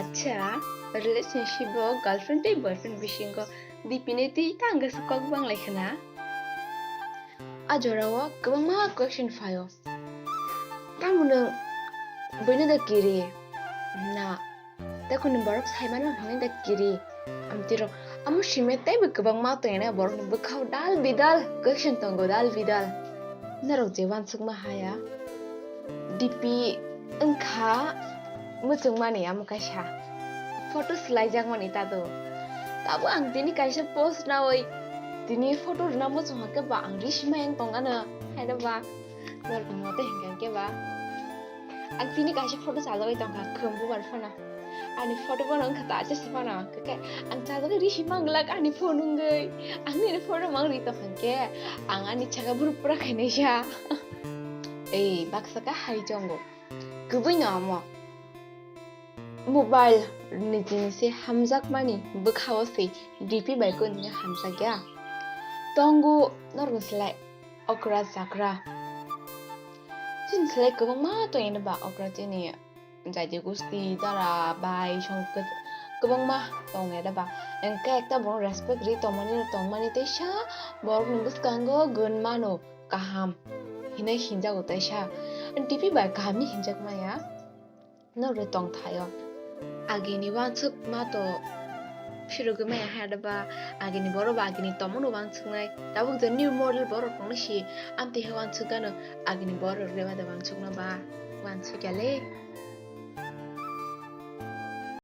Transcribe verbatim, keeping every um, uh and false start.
Acha, relationship o girlfriend tei boyfriend bisingo D P ni twi tangkhe se kok bang lai khna. A jora o kwbangma question phaio. Tamo nwng buino da kiri? Na, tei kunu borok sai mano hwnwi da kiri? Amtwi rok, amo simi teibo kwbangma tongna borokni bwkhao dal bidal question tongo, dal bidal. Norok je uansukma haya. D P wngkha muchungmani amo kaisa photo swlaijakmani tado. Tabo ang tini kaisa post nawi tini photo rwna muchung hwnkhe ba ang ri sima yang tongano, haino ba norok mote hinkha khe ba. Ang tini kaisa photo chajagwi tongkha khum bubar phano. Ani photo bono wngkha ta achai se phano. Khe ang chajagwi ri sima glak ani phone wngwi. Ang nini photo mang ri tongkha khe ang ani chaka buru pura khainaisa. Ei, baksa ka hai chongo. Kwbui no amo. Mobile ni jinisi hamjakmani bwkhao se D P bai kunu hamjakya. Tongo norok selai okra chakra. Chini selai kwbangma tongya ba okra chini jaiti gusti dara bai song kwbangma tongya ba. Engkhe ekta borok respect ri tongmani tongmani teisa borokni bwskango gun mano kaham hinwi hinjago teisa. D P bai kaham ni hinjak maya. Norok tong thaio. Agini uansuk ma to phirogwi maya hai da ba agini borok ba agini tongmano uansuknai. Tabuk je new model borok tongna si amtwi hai uansuk gano agini borok rema da uansukna ba uansuk ya le.